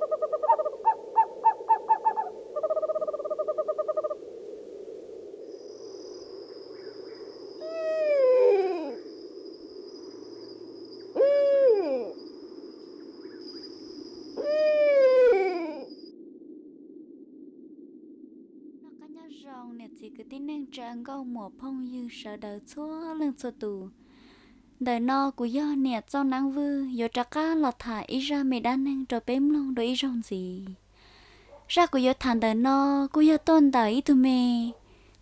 Noj qab nyob zoo niam txiv kwv tij neej tsa nkauj muam phooj ywg sawv daws txhua leej txhua tus. Ntawm no kuv yog niam Txooj Neeb Vwj yuav rov qab los tham ib zaj me dab neeg rau peb mloog dua ib zaug ntxiv. Zaj kuv yuav tham ntawm no kuj yog tuaj ntawm ib tug me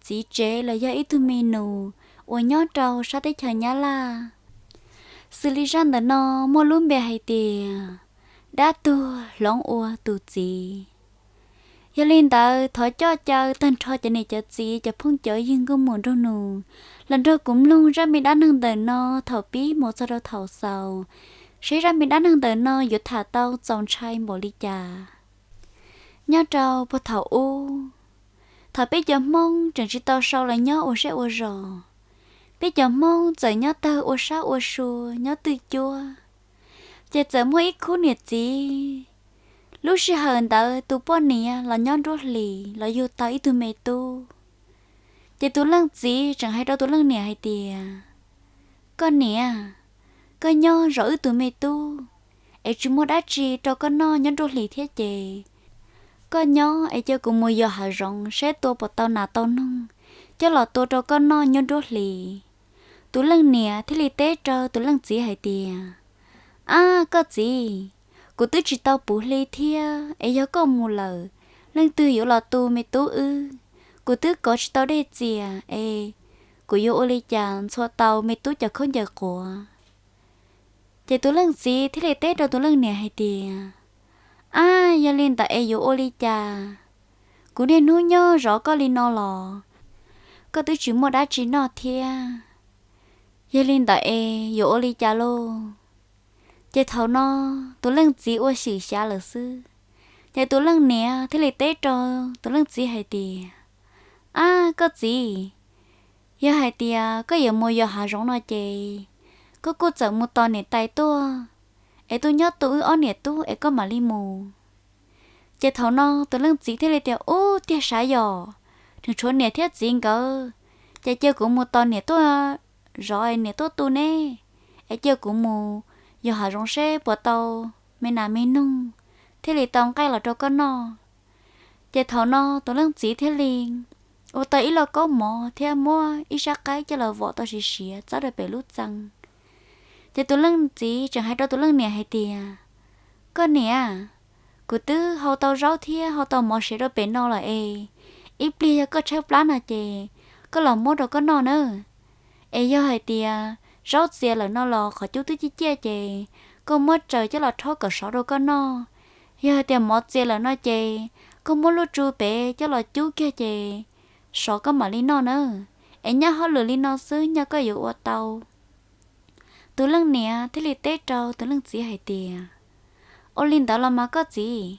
txiv tsev los yog ib tug me nus uas nyob rau sab teb chaws Nyab Laj. Xws li zaj ntawm no muaj lub npe hais tias dab tuag hloov ua tus txiv. Yog li ntawd thov coj caw tag nrho cov niam cov txiv cov phooj cov ywg nkauj muam nraug nus los nrog kuv mloog zaj me dab neeg ntawm no thaum pib mus txog rau thaum xaus, seb zaj me dab neeg ntawm no yuav tham tau txaus ntshai npaum li cas. Nyob rau puag thaum ub, thaum peb cov Hmoob tseem tsis tau sau los nyob ua zej ua zos, peb cov Hmoob txawm nyob tawg ua sab ua sua nyob twj cuab, ces txawm muaj ib khub niam txiv. Lub sij hawm ntawd tus poj niam los nyob nruab hlis los yug tau ib tug me tub. Ces tus leej txiv tseem hais rau tus leej niam hais tias, koj niam, koj nyob zov wb tus me tub, es tsis muaj dab tsi rau koj noj nyob nruab hlis thiab ces koj nyob es cia kuv mus yos hav zoov seb tua puas tau nas tau noog coj los tua rau koj noj nyob nruab hlis. Tus leej niam thiaj li teb rau tus leej txiv hais tias, ab koj txiv, kuv twb tsis tau puv hli thiab es yog koj mus lawm, leej twg yuav los tu me tub wb? Kuv twb kov tsis tau dej txias es kuv yuav ua li cas ntxhua tau me tub cov khaub ncaws quav? Ces tus leej txiv thiaj li teb rau tus leej niam hais tias, ab yog li ntawd es yuav ua li cas? Kuv niaj hnub nyob zov koj li no los koj twb tsis muaj dab tsi noj thiab. Yog li ntawd es yuav ua li cas lauj? Ces thaum no tus leej txiv ua xyem xyav lawm xwb, ces tus leej niam thiaj li teb rau tus leej txiv hais tias, ab koj txiv, yog hais tias koj yuav mus yos hav zoov no ces koj kuj txawm mus tos niam tais tuaj es tuaj nyob tu wb ob niam tub es koj mam li mus. Ces thaum no tus leej txiv thiaj li tias, ub tiag sav yom, tseem tshuav niam thiab txiv nkawd, ces cia kuv mus tos niam tuaj zov niam tuaj tu ne, es cia kuv mus yos hav zoov seb puas tau me nas me noog thiaj li tau nqaij los rau koj noj. Ces thaum no tus leej txiv thiaj li ua tau ib lauj kaub mov thiab muab ib sab qaib coj los vom tau siav siav txawb rau pem lub txee. Ces tus leej txiv tseem hais rau tus leej niam hais tias, koj niam, kuv twb hau tau zaub thiab hau tau mov siav rau pem no lawm es ib pliag yog koj tshaib plab no ces koj los muab rau koj noj nawb. Es yog hais tias zaub txias lawm no los qhov cub twb ciaj ciaj ces koj muab tsaws coj los rhaub kom sov rau koj noj. Yog hais tias mov txias lawm no ces koj muab lub tsu pem coj los cub kiag ces sov koj mam li noj nawb. Es nyob hauj lwm li no xwb nyaj koj yuav ua tau. Tus leej niam thiaj li teb rau tus leej txiv hais tias, ua li ntawd los mas koj txiv,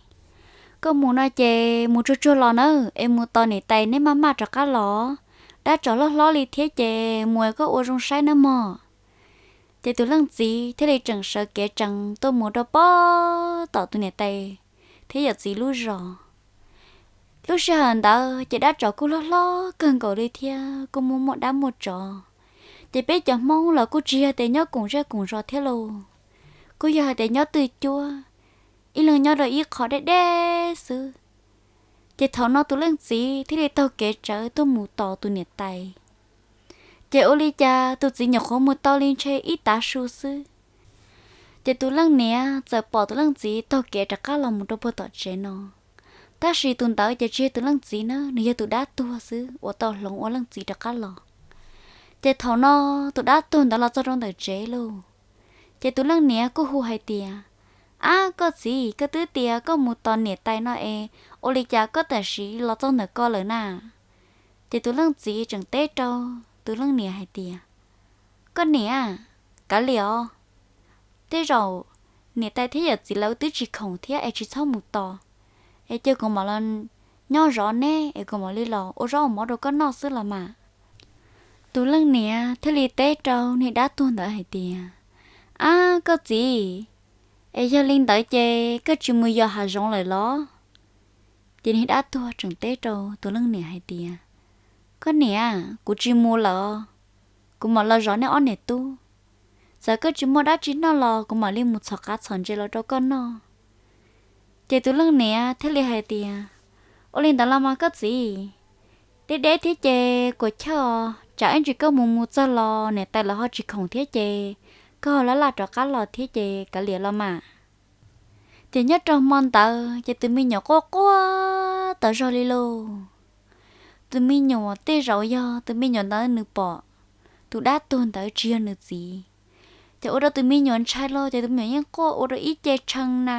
koj mus no ces mus tsuag tsuag los nawb, es mus tos niam tais neb maj maj rov qab los. Dab tsov hlob hlob li thiab ces mus es koj ua zoo saib nawb mog. Ces tus leej txiv thiaj li tseem sawv kev tsees tuaj mus rau pem tom tus niam tais thiab yawm txiv lub zos. Lub sij hawm ntawd ces dab tsov kuj hlob hlob kawg nkaus li thiab kuj muaj muaj dab muaj tsov. Ces peb cov Hmoob los kuj tsis yog tias nyob koom zej koom zos thiab lauj, kuj yog hais tias nyob twj cuab, ib leeg nyob rau ib qho deb deb xwb. Ces thaum no tus leej txiv thiaj li taug kev tsawv tuaj mus tos tus niam tais. Ces ua li cas tus txiv nyuam qhuav mus tau li ntshe ib tav su xwb, ces tus leej niam txawm pom tus leej txiv taug kev rov qab los mus rau puag tom tsev no. Tab sis tus ntawd ces tsis yog tus leej txiv na, nws yog tus dab tuag xwb uas tau hloov ua leej txiv rov qab los. Ces thaum no tus dab tuag ntawd los txog rau ntawm tsev lauj, ces tus leej niam kuj hu hais tias, ab koj txiv, koj twb tias koj mus tos niam tais no es ua li cas koj tam sim los txog ntawm ko lawm na? Ces tus leej txiv tseem teb rau tus leej niam hais tias, koj niam, kav liam os, tej zaum niam tais thiab yawm txiv lawv twb tsis khoom thiab es tsis txhob mus tos, es cia kuv mam los nyob zov neb es kuv mam li los ua zaub ua mov rau koj noj xwb los mas. Tus leej niam thiaj li teb rau niag dab tuag ntawd hais tias, ab koj txiv, Es yog li ntawd ces koj tsis mus yos hav zoov lawm los? Ces niag dab tuag tseem teb rau tus leej niam hais tias, Koj niam, kuv tsis mus lawm, kuv mam los zov nej ob niam tub. Txawm koj tsis muaj dab tsi noj los kuv mam li mus txhom qav txhom ntses los rau koj noj. Ces tus leej niam thiaj li hais tias, Ua li ntawd los mas koj txiv, deb deb thiab ces kuv chawj os, tsam ib ntsis koj mus mus txog los niam tais lawv ho tsis khoom thiab ces koj ho laj laj rov qab los thiab ces kav liam los mas. Ces nyob rau hmo ntawd ces tus me nyuam quaj quaj tas zog li lauj. Tus me nyuam tej zaum yog tus me nyuam ntawd nws pom tus dab tuag ntawd tsis yog nws txiv, ces ua rau tus me nyuam ntshai los ces tus me nyuam yeej quaj ua rau ib ce tshee na.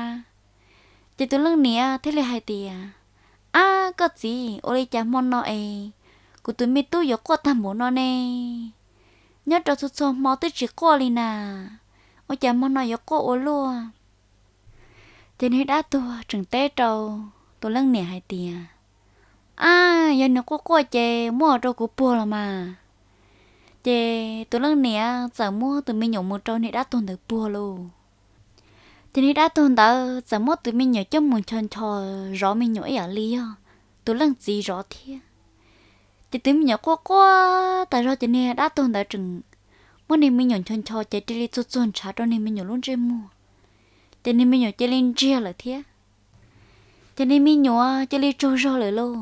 Ces tus leej niam thiaj li hais tias, Ab koj txiv, ua li cas hmo no es kuv tus me tub yuav quaj tag npaum no ne? Nyob rau txhua txhua hmo twb tsis quaj li na, ua cas hmo no yuav quaj ua luaj? Ces niag dab tuag tseem teb rau tus leej niam hais tias, Ab, yog nws quaj quaj ces muab rau kuv puag los mas. Ces tus leej niam txawm muab tus me nyuam mus rau niag dab tuag ntawd puag lauj. Ces niag dab tuag ntawd txawm muab tus me nyuam coj mus nchos nchos zov me nyuam ib yam li yog tus leej txiv zov thiab. Ces tus me nyuam quaj quaj tas zog ces niag dab tuag ntawd tseem muab niag me nyuam nchos nchos ces cia li txuag txuag ntshav rau niag me nyuam lub ntsej muag, ces niag me nyuam cia li ntsiag lawm thiab. Ces niag me nyuam cia li tsaug zog lawm lauj.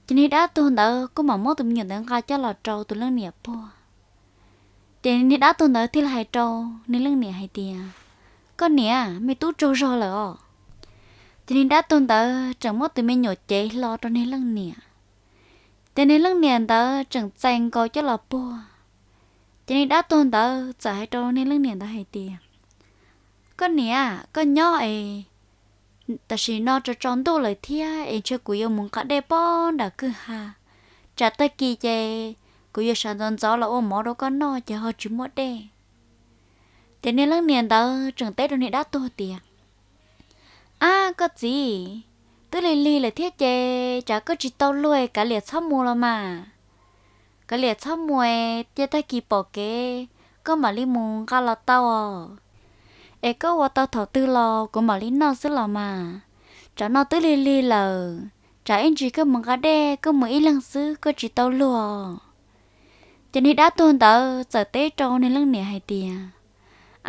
Ces niag dab tuag ntawd kuj mam muab tus me nyuam ntawd nqa coj los rau tus leej niam puag. Ces niag dab tuag ntawd thiaj li hais rau niag leej niam hais tias, Koj niam, me tub tsaug zog lawm os. Ces niag dab tuag ntawd tseem muab tus me nyuam cev hlo rau niag leej niam. Ces niag leej niam ntawd tseem txais nkaus coj los puag. Ces niag dab tuag ntawd txawm hais rau niag leej niam ntawd hais tias, Koj niam, koj nyob es tam sim no tsaus tsaus ntuj lawm thiab es ntshe kuv yuav mus nqa dej pog nram kwj ha, tsam tag kis ces kuv yuav sawv ntxov ntxov los ua mov rau koj noj ces ho tsis muaj dej. Ces niag leej niam ntawd tseem teb rau niag dab tuag tias, Ab koj txiv, twb lig lig lawm thiab ces tsam koj tsis tau luag kav liam txhob mus los mas. Kav liam txhob mus es cia tag kis pom kev koj mam li mus nqa los tau os. Es koj ua tau thaum twg los kuv mam li noj xwb los mas. Tsam no twb lig lig lawm, tsam ib ntsis koj mus nqa dej koj mus ib leeg xwb koj tsis tau luag. Ces niag dab tuag ntawd txawm teb rau niag leej niam hais tias,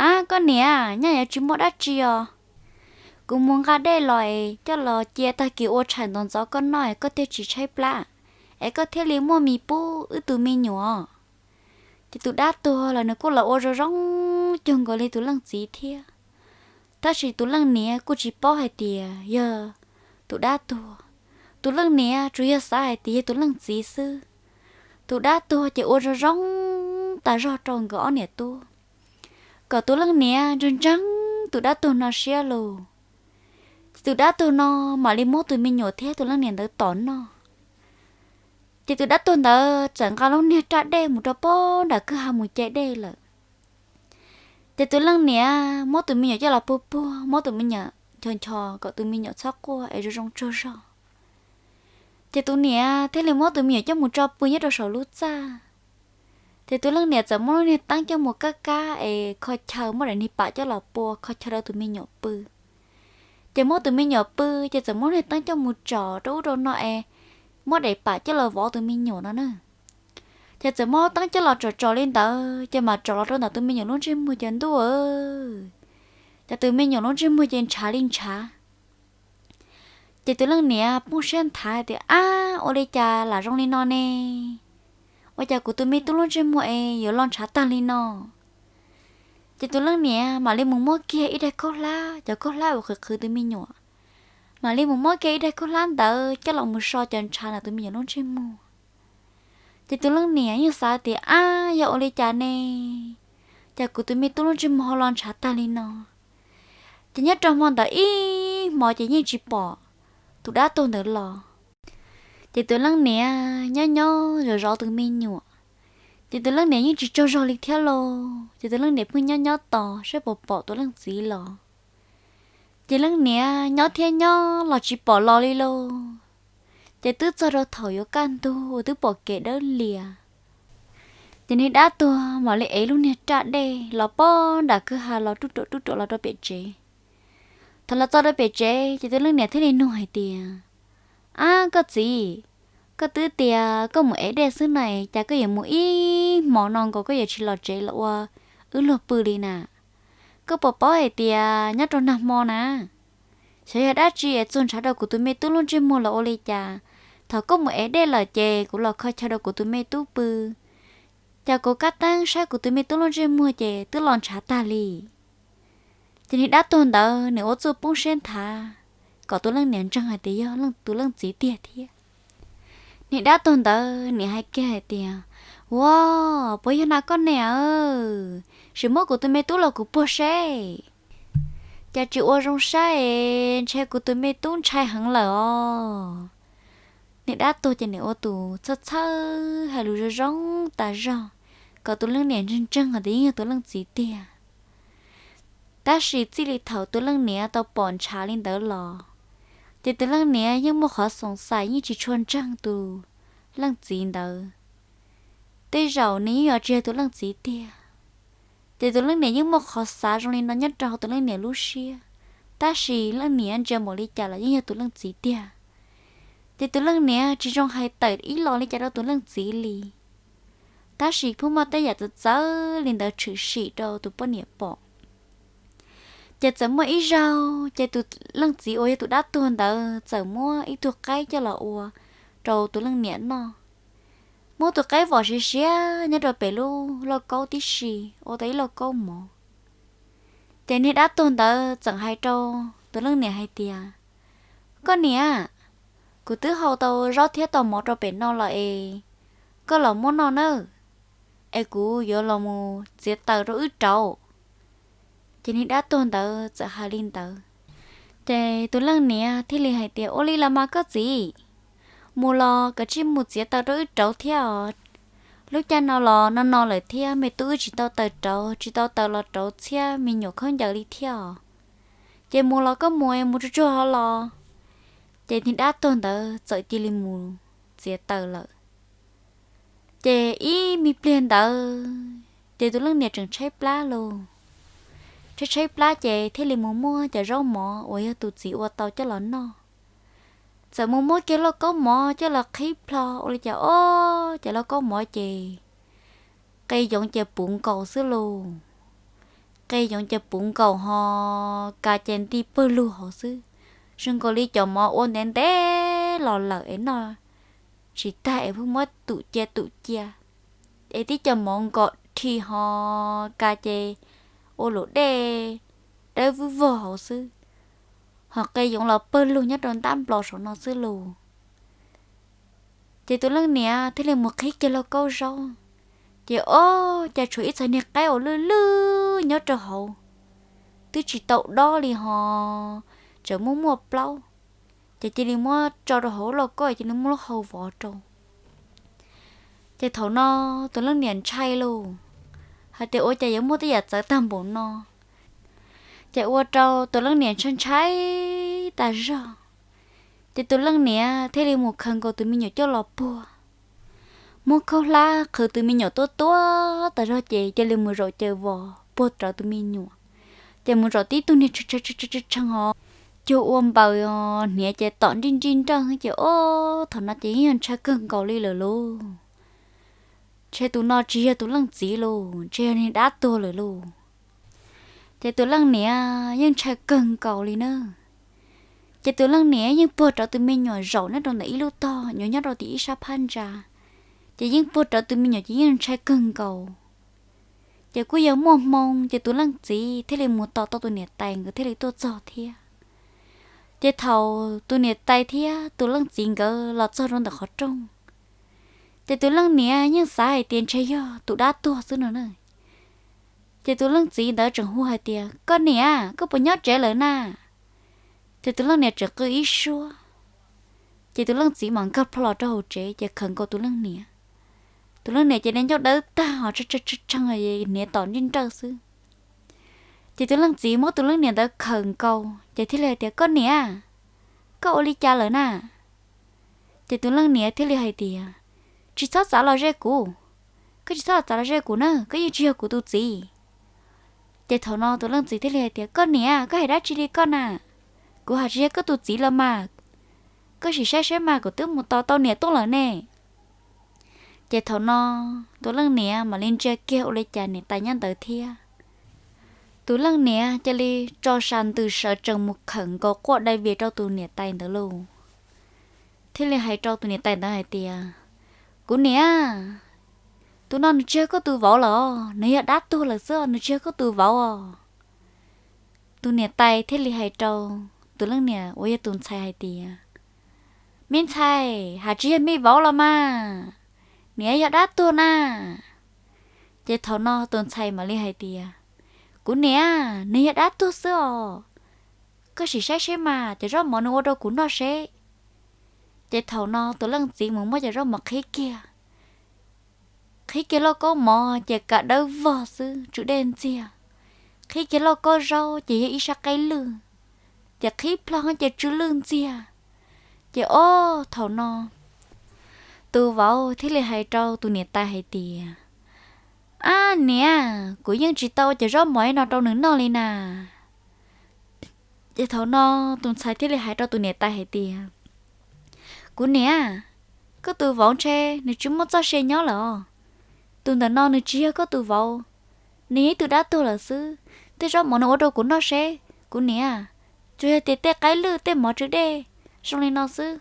Ab koj niam, nyaj yuav tsis muaj dab tsi os. Kuv mus nqa dej los es coj los cia tag kis ua tshais ntxov ntxov koj noj es koj thiaj tsis tshaib plab, es koj thiaj li muaj mis pub wb tus me nyuam. Ces tus dab tuag los nws kuj los ua zoo zoo cuag nkaus li tus leej txiv thiab, tab sis tus leej niam kuj tsis paub hais tias yog tus dab tuag. Tus leej niam tsuas yog xav hais tias yog tus leej txiv xwb. Tus dab tuag ces ua zoo zoo tas zog rau nkawd ob niam tub, kom tus leej niam ntseeg ntseeg tus dab tuag no siab lauj. Ces tus dab tuag no mam li muab tus me nyuam thiab tus leej niam ntawd tom noj. Ces tus dab tuag ntawd txawm nqa lub niag raj dej mus rau pog nram kwj ha mus ce dej lawm. Ces tus leej niam muab tus me nyuam coj los puag puag, muab tus me nyuam nchos nchos kom tus me nyuam txhob quaj es zoo zoo tsaug zog. Ces tus niam thiaj li muab tus me nyuam coj mus tso pw nyob rau saum lub txaj. Ces tus leej niam txawm muab lub niag teeb coj mus kab kab es kho chaw, muab daim niag pam coj los pua kho chaw rau tus me nyuam pw. Ces muab tus me nyuam pw ces txawm muab niag teeb coj mus tso rau ub rau no es muab daim pam coj los vov tus me nyuam no na. Ces txawm muab teeb coj los tsom tsom li ntawd ces mam tsom los rau ntawm tus me nyuam lub ntsej muag ces ntuj, ces tus me nyuam lub ntsej muag ces ntshav li ntshav. Ces tus leej niam poob siab nthav tias, Ab, ua li cas lam zoo li no ne? Ua cas kuv tus me tub lub ntsej muag es yuav los ntshav tag li no? Ces tus leej niam mam li mus muab kiag ib daig khaub hlab, cov khaub hlab uas qhwv qhwv tus me nyuam, mam li mus muab kiag ib daig khaub hlab ntawd coj los mus so cov ntshav ntawm tus me nyuam lub ntsej muag. Ces tus leej niam yeej xav tias, Ab, yog ua li cas ne? Cas kuv tus me tub lub ntsej muag ho los ntshav tag li no? Ces nyob rau hmo ntawd ib hmo ces yeej tsis pom tus dab tuag ntawd los. Ces tus leej niam nyob nyob zov zov tus me nyuam, ces tus leej niam yeej tsis tsaug zog li thiab lauj. Ces tus leej niam pheej nyob nyob tos saib puas pom tus leej txiv los. Ces leej niam nyob thiab nyob los tsis pom los li lauj. Ces twb txog rau thaum yuav kaj ntug uas twb pom kev dawb lias. Ces niag dab tuag mam li ev lub niag raj dej los pog nram kwj ha los ruj ruam ruj ruam los rau pem tsev. Thaum los txog rau pem tsev ces tus leej niam thiaj li nug hais tias, Ab koj txiv, koj twb tias koj mus ev dej xwb na, cas koj yuav mus ib hmo no nkaus koj yuav tsis los tsev los ua wb luag pw li na? Koj puas paub hais tias nyob rau nag hmo na, xyov yog dab tsi es txog ntshav rau kuv tus me tub lub ntsej muag los ua li cas? Thaum koj mus ev dej lawm ces kuv los kho chaw rau kuv tus me tub pw, cas kuv kab teeb saib kuv tus me tub lub ntsej muag ces twb los ntshav tag li. Ces niag dab tuag ntawd nws ua txuj poob siab nthav kom tus leej niam ntseeg hais tias yog tus leej txiv tiag thiab. Niag dab tuag ntawd niam hais kiag hais tias, Ua, puas yog na koj niam, sim muab kuv tus me tub los kuv puag seb, cas tsis ua zoo saib es ntshe kuv tus me tub ntshai heev lawm os. Niag dab tuag ces nws ua tus txhawj txhawj hais lus zoo zoo tas zog kom tus leej niam ntseeg ntseeg hais tias yeej yog tus leej txiv tiag. Tab sis txij li thaum tus leej niam tau pom ntshav li ntawd los, ces tus leej niam yeej muaj qhov xoom xais yeej tsis tshua ntseeg tus leej txiv ntawd, tej zaum nws yeej yuav tsis yog tus leej txiv tiag. Ces tus leej niam yeej muaj qhov xav zoo li no nyob rau hauv tus leej niam lub siab, tab sis leej niam ntsia npaum li cas los yeej yog tus leej txiv tiag. Ces tus leej niam tsis zoo hais tawm ib los li cas rau tus leej txiv li, tab sis pheej muaj tej yam txawv txawv li ntawd tshwm sim rau tus poj niam pom. Ces txawm muaj ib zaug ces tus leej txiv uas yog tus dab tuag ntawd txawm muab ib tug qaib coj los ua rau tus leej niam noj. Muab tus qaib vom siav siav nyob rau pem lub lauj kaub tib si, ua tau ib lauj kaub mov. Ces niag dab tuag ntawd txawm hais rau tus leej niam hais tias, Koj niam, kuv twb hau tau zaub thiab tau mov rau pem no los es koj los muab noj nawb, es kuv yuav los mus txiav taws rau wb rauv. Ces niag dab tuag ntawd txawm hais li ntawd, ces tus leej niam thiaj li hais tias, Ua li los mas koj txiv, mus los koj cia li mus txiav taws rau wb rauv thiab os. Lub caij no los no no lawm thiab, me tub wb tsis tau taws rauv, tsis tau taws los rauv txhiab me nyuam khaub ncaws li thiab os. Ces mus los koj mus, mus tsuag tsuag ho los. Ces niag dab tuag ntawd txawm cia li mus txiav taws lawm. Ces ib me pliag ntawd ces tus leej niam tseem tshaib plab lauj. Tshaib tshaib plab ces thiaj li mus muab cov zaub mov uas yog tus txiv ua tau coj los noj. Txawm mus muab kiag lauj kaub mov coj los qhib plho ua li cas, ob, cov lauj kaub mov ces qe yoov ces puv nkaus xwb lauj. Qe yoov ces puv nkaus ho ka ces nti pawg lug hauv xwb, zoo nkaus li cov mov ua ntev ntev los lawm es noj tsis tag es pheej muab tum cia tum cia, es tib co mov nkaus rhi ho ka ces ua luam dej dawb vog hauv xwb, ho qe yoov los pawg lug nyob rau ntab nplos saum no xwb lauj. Ces tus leej niam thiaj li mus qhib kiag lauj kaub zaub, ces ob, cas tshuav ib txhais niag qaib uas lwj lwj nyob rau hauv, twb tsis tau dob li ho tseem muaj muaj plaub, ces cia li muab tso rau hauv lauj kaub, cia li muab lub hau vov rau. Ces thaum no tus leej niam ntshai lauj, hais tias ua cas yuav muaj tej yam txawv tag npaum no, ces ua rau tus leej niam ntshai ntshai tas zog. Ces tus leej niam thiaj li mus khaws nkaus tus me nyuam coj los puag, muab khaub hlab qhwv tus me nyuam tuab tuab tas zog ces cia li mus zaum caws vos puag rawv tus me nyuam. Ces mus zaum tib tug niag tshee tshee ho cuag ua npaws, hniav ces tom nrij nrij nreej, ces ob, thaum no ces yeej yog ntshai kawg nkaus li lawm lauj. Ntshe tus no tsis yog tus leej txiv lauj, ntshe yog niag dab tuag lawm lauj. Ces tus leej niam yeej ntshai kawg nkaus li na. Ces tus leej niam yeej puag rawv tus me nyuam zaum nyob rau ntawm ib lub tog nyuam nyob rau tim ib sab phab ntsa, ces yeej puag rawv tus me nyuam ces yeej ntshai kawg nkaus. Ces kuj yog muaj hmoo ces tus leej txiv thiaj li mus tos tau tus niam tais nkawd thiaj li tuaj txog thiab. Ces thaum tus niam tais thiab tus leej txiv nkawd los txog rau ntawm qhov rooj, ces tus leej niam yeej xav hais tias ntshe yog tus dab tuag xwb no na. Ces tus leej txiv ntawd tseem hu hais tias, Koj niam, koj puas nyob tsev lawm na? Ces tus leej niam tseem qw ib suab, ces tus leej txiv mam nkag plho los rau hauv tsev ces khawm nkaus tus leej niam. Tus leej niam ces ncauj dawb tag ho tshee tshee hniav tom nrij nreej xwb. Ces tus leej txiv muab tus leej niam ntawd khawm nkaus ces thiaj li hais tias, Koj niam, koj ua li cas lawm na? Ces tus leej niam thiaj li hais tias, Tsis txhob xav los ze kuv, koj tsis txhob txav los ze kuv na, koj yeej tsis yog kuv tus txiv. Ces thaum no tus leej txiv thiaj li hais tias, koj niam, koj hais dab tsi li koj na? Kuv hais tsis yog koj tus txiv los mas, koj sim saib seb mas, kuv twb mus tos tau niam tuaj lawm ne. Ces thaum no tus leej niam mam li ntsia kiag ua li cas niam tais nyob ntawd thiab. Tus leej niam cia li tso sas ntws sawv tsees mus khawm nkaus quaj dai vias rau tus niam tais ntawd lauj. Thiaj li hais rau tus niam tais ntawd hais tias, kuv niam, tus no nws tsis yog koj tus vauv los, nws yog dab tuag lawm xwb, nws tsis yog koj tus vauv os. Tus niam tais thiaj li hais rau tus leej niam uas yog tus ntxhais hais tias, me ntxhais, hais tsis yog me vauv los mas, niam yog dab tuag na. Ces thaum no tus ntxhais mam li hais tias, kuv niam, nws yog dab tuag xwb os, koj sim saib seb mas, cov zaub mov nws ua rau kuv noj seb. Ces thaum no tus leej txiv mus muab cov zaub mov qhib kiag, qhib kiag lauj kaub mov ces kam dawb vog xwb, tsw dej ntxiag. Qhib kiag lauj kaub zaub ces yog ib sab qaib lwj, ces qhib plho ces tsw lwj ntxiag. Ces ob thaum no tus vauv thiaj li hais rau tus niam tais hais tias, ab niam, kuv yeej tsis tau ua cov zaub mov no rau nws noj li na. Ces thaum no tus ntxhais thiaj li hais rau tus niam tais hais tias, kuv niam, koj tus vauv ntshe nws tsis muaj txoj sia nyob lawm os. Tus ntawm no nws tsis yog koj tus vauv, nws yog ib tug dab tuag lawm xwb. Tej zaub mov nws ua rau kuv noj seb, kuv niam, tsuas yog tias tej qaib lwj tej mov tsw dej zoo li no xwb,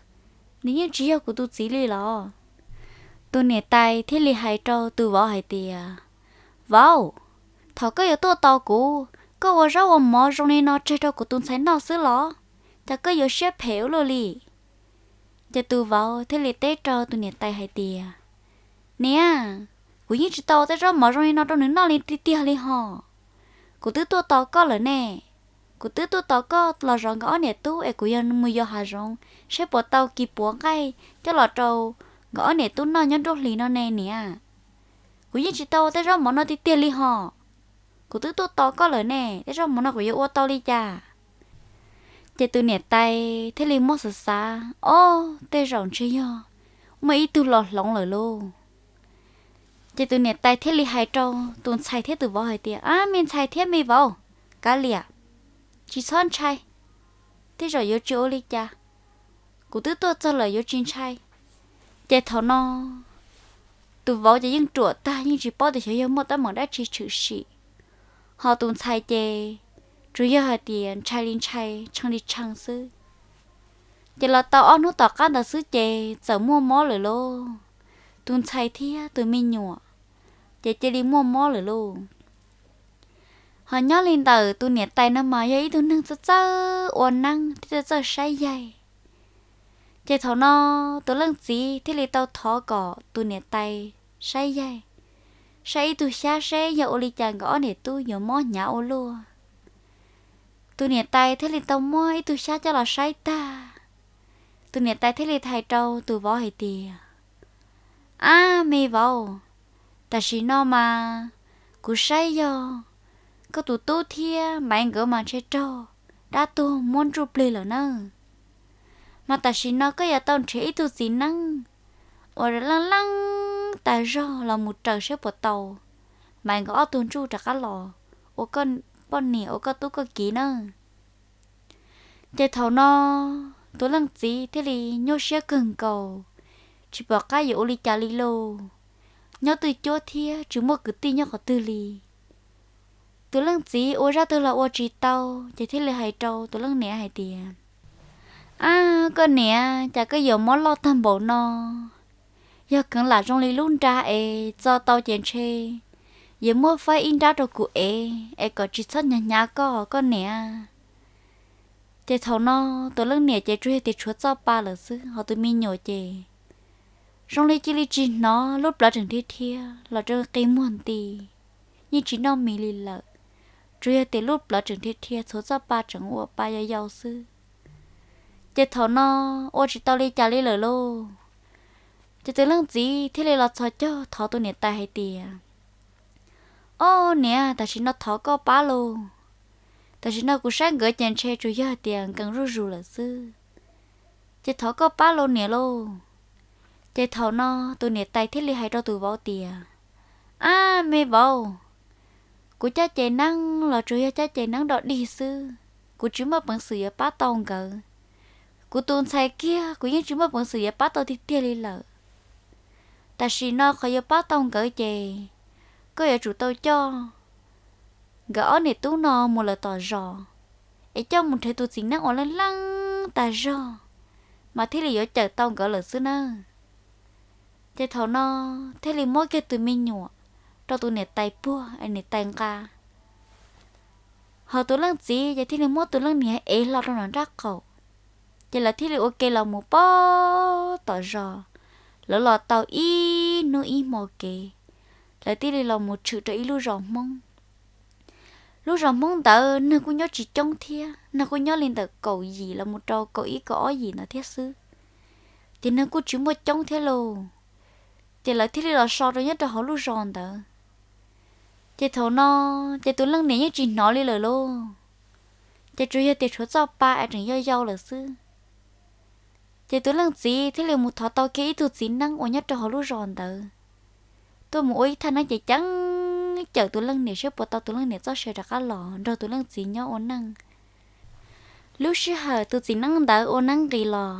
nws yeej tsis yog kuv tus txiv li los. Tus niam tais thiaj li hais rau tus vauv hais tias, vauv, thaum koj yuav tuaj tos kuv, koj ua zaub ua mov zoo li no tseg rau kuv tus ntxhais noj xwb los, cas koj yuav siab phem ua luaj li? Ces tus vauv thiaj li teb rau tus niam tais hais tias, niam, kuv yeej tsis tau ua tej zaub mov zoo li no rau nws noj li tiag tiag li hos. Kuv twb tuaj tos koj lawm ne, kuv twb tuaj tos koj los zov nkawd ob niam tub es kuv yuav mus yos hav zoov saib puas tau kis puav nqaij coj los rau nkawd ob niam tub noj nyob nruab hlis no ne niam. Kuv yeej tsis tau ua tej zaub mov no tiag tiag li hos. Kuv twb tuaj tos koj lawm ne, tej zaub mov no kuv yuav ua tau li cas? Ces tus niam tais thiaj li muab xav xav, ob, tej zaum ntshe yog muaj ib tug los hloov lawm lauj. Ces tus niam tais thiaj li hais rau tus ntxhais thiab tus vauv hais tias, ab, me ntxhais thiab me vauv, kav liam, tsis txhob ntshai, tej zaum yuav tsis ua li cas. Kuv twb tuaj txog lawm, yuav tsis ntshai. Ces thaum no tus vauv ces yeej ruam tag, yeej tsis paub tias xyov yog muaj teeb meem dab tsi tshwm sim. Ho tus ntxhais ces tsuas yog hais tias ntshai li ntshai, tshee li tshee xwb. Ces los tau ob hnub tom qab ntawd xwb ces txawm muaj mob lawm lauj. Tus ntxhais thiab tus me nyuam ces cia li muaj mob lawm lauj. Ho nyob li ntawm tus niam tais no mas yog ib tug neeg txawj txawj ua neeb thiab txawj txawj saib yaig. Ces thaum no tus leej txiv thiaj li tau thov kom tus niam tais saib yaig, saib ib tug xyab seb yog ua li cas nkawd ob niam tub yuav mob hnyav ua luaj. Tus niam tais thiaj li tau muab ib tug xyab coj los saib tag. Tus niam tais thiaj li hais rau tus vauv hais tias, ab, me vauv, tam sim no mas kuv saib yog koj tus tub thiab Maiv nkawd mas ntshe raug dab tuag muab ntsuj plig lawm nawb. Mas tam sim no koj yuav tau nrhiav ib tug txiv neeb uas leej leej tas zog los mus raws saib puas tau Maiv nkawd ob tug ntsuj rov qab los ua koj poj niam ua koj tub koj kiv nawb. Ces thaum no tus leej txiv thiaj li nyuaj siab kawg nkaus, tsis pom qab yuav ua li cas li lauj. Nyob twj cuab thiab tsis muaj kwv tij nyob qhov twg li. Tus leej txiv ua zaj twg los ua tsis tau, ces thiaj li hais rau tus leej niam hais tias, ab, koj niam, cas koj yuav mob loj tag npaum no? Yog kheev lam zoo li lub nra es txo tau ces ntshe yuav muab faib ib nrab rau kuv ev es kom tsis txhob hnyav hnyav koj koj niam. Ces thaum no tus leej niam ces tsuas yog tias tshuav txoj pa lawm xwb, ho tus me nyuam ces zoo li cia li tsis hnov, lub plawv tseem dhia dhia los rau qi muag nti, yeej tsis noj mis li lawm, tsuas yog tias lub plawv tseem dhia dhia, tshuav txoj pa tseem ua pa yau yau xwb. Ces thaum no ua tsis tau li cas li lawm lauj. Ces tus leej txiv thiaj li los txhos caug thov tus niam tais hais tias, ob niam, tam sim no thov koj pab lauj. Tam sim no kuv saib nkawd ces ntshe tsuas yog hais tias nkees zuj zus lawm xwb. Ces thov koj pab lauj niam lauj. Ces thaum no tus niam tais thiaj li hais rau tus vauv tias, Ab me vauv, kuv caj ces neeb los tsuas yog caj ces neeb dog dig xwb, kuv tsis muaj peev xwm yuav pab tau nkawd. Kuv tus ntxhais kiag kuv yeej tsis muaj peev xwm yuav pab tau tiag tiag li lawm. Tam sim no qhov yuav pab tau nkawd ces koj yuav tsum tau coj nkawd ob niam tub no mus lawm tom zos, es coj mus nrhiav tus txiv neeb uas leej leej tag zog, mas thiaj li yuav cawm tau nkawd lawm xwb nawb. Ces thaum no thiaj li muab kiag tus me nyuam rau tus niam tais puag es niam tais nqa. Ho tus leej txiv ces thiaj li muab tus leej niam ev hlo rau nram nraub qaum. Ces lawv thiaj li ua ke los mus pog tom zos. Lawv los tau ib hnub ib hmo kev, lawv thiaj li los mus tshwm rau ib lub zos Hmoob. Lub zos Hmoob ntawd neeg kuj nyob tsis coob thiab, neeg kuj nyob li ntawm kaum yim los mus rau kaum ib kaum ob yim ntawd thiab xwb. Ces neeg kuj tsis muaj coob thiab lauj. Ces lawv thiaj li los so rau nyob rau hauv lub zos ntawd. Ces thaum no ces tus leej niam yeej tsis hnov li lawm lauj. Ces tsuas yog tias tshuav txoj pa es tseem yau yau lawm xwb. Ces tus leej txiv thiaj li mus thov tau kiag ib tug txiv neeb uas nyob rau hauv lub zos ntawd tuaj mus ua ib thaj neeb ceev ceev cawm tus leej niam saib puas tau tus leej niam txoj sia rov qab los nrog tus leej txiv nyob ua neej. Lub sij hawm tus txiv neeb ntawd ua neeb nqis los,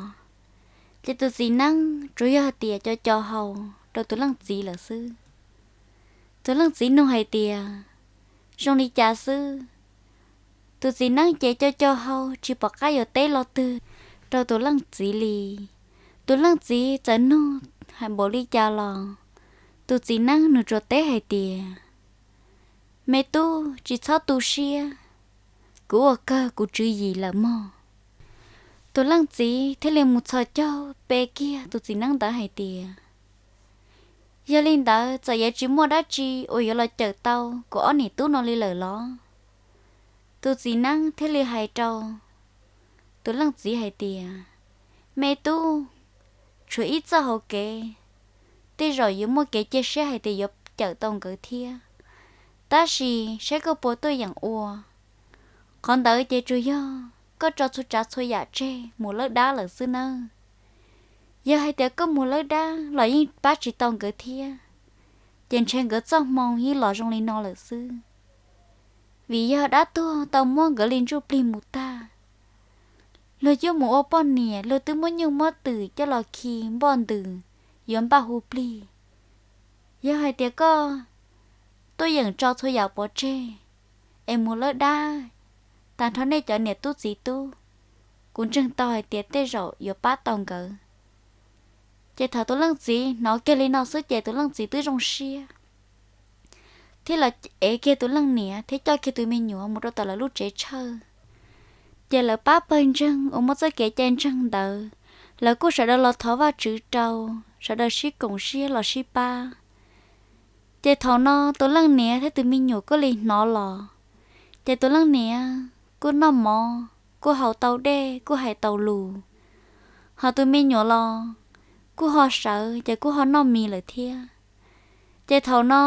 ces tus txiv neeb tsuas yog hais tias co co hau rau tus leej txiv lawm xwb. Tus leej txiv nug hais tias zoo li cas xwb. Tus txiv neeb ces co co hau tsis pom qab yuav teb lo twg rau tus leej txiv li. Tus leej txiv txawm nug hais npaum li cas los tus txiv neeb nws tsuas teb hais tias, me tub, tsis txhob tu siab, kuv ua kawg kuv tswv yim lawm mog. Tus leej txiv thiaj li mus txhos caug pe kiag tus txiv neeb ntawd hais tias, yog li ntawd txawm yuav tsis muaj dab tsi uas yuav los cawm tau kuv ob niam tub no li lawm los? Tus txiv neeb thiaj li hais rau tus leej txiv hais tias, me tub, tshuav ib txoj hauv kev, tej zaum yuav muaj kev cia siab hais tias yuav cawm tau nkawd thiab. Tab sis saib koj puas tuaj yeem ua. Qhov ntawd ces tsuas yog koj tso txhua tsav txhua yam tseg mus lawb dab lawm xwb nawb. Yog hais tias koj mus lawb dab los yeej pab tsis tau nkawd thiab, ces ntshe nkawd txoj hmoo yeej los zoo li no lawm xwb. Vim yog dab tuag tau muab nkawd li ntsuj plig mus tag, luag yuav mus ua poj niam luag twb muab nyuj muab twm coj los khi npoj ntws yuav npaj hu plig. Yog hais tias koj tuaj yeem tso txhua yam pov tseg es mus lawb dab, tag nrho nej cov niam tub txiv tub, kuv ntseeg tau hais tias tej zaum yuav pab tau nkawd. Ces thaum tus leej txiv hnov kiag li no xwb ces tus leej txiv twb zoo siab, thiab lawv ev kiag tus leej niam thiab coj kiag tus me nyuam mus rau tom lawv lub tsev tshawj. Ces lawv pab pawg ntseeg uas muaj txoj kev cai ntseeg ntawd, lawv kuj sawv daws los thov Vajtswv rau, sawv daws sib koom siab los sib pab. Ces thaum no tus leej niam thiab tus me nyuam kuj li hnov los, ces tus leej niam kuj noj mov, kuj haus tau dej, kuj hais tau lus, ho tus me nyuam los kuj ho sawv ces kuj ho noj mis lawm thiab. Ces thaum no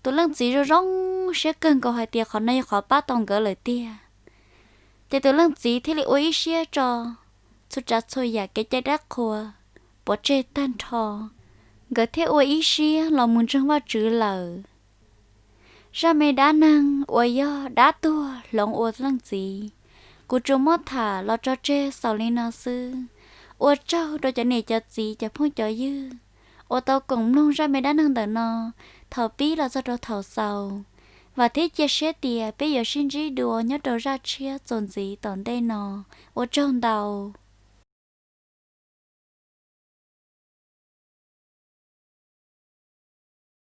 tus leej txiv zoo zoo siab kawg nkaus hais tias qhov no yog qhov pab tau nkawd lawm tiag. Ces tus leej txiv thiaj li ua ib siab tso txhua tsav txhua yam kev cai dab qhuas pov tseg tag nrho, nkawd thiaj ua ib siab los mus ntseeg Vajtswv lawm. Zaj me dab neeg uas yog dab tuag hloov ua leej txiv, kuv tsuas muab tham los tso tseg xaus li no xwb. Ua tsaug rau cov niam cov txiv cov phooj cov ywg uas tau koom mloog zaj me dab neeg ntawm no thaum pib los txog rau thaum xaus. Vam thiab cia siab tias peb yuav sib ntsib dua nyob rau zaj tshiab txuas ntxiv tom ntej no. Ua tsaug ntau.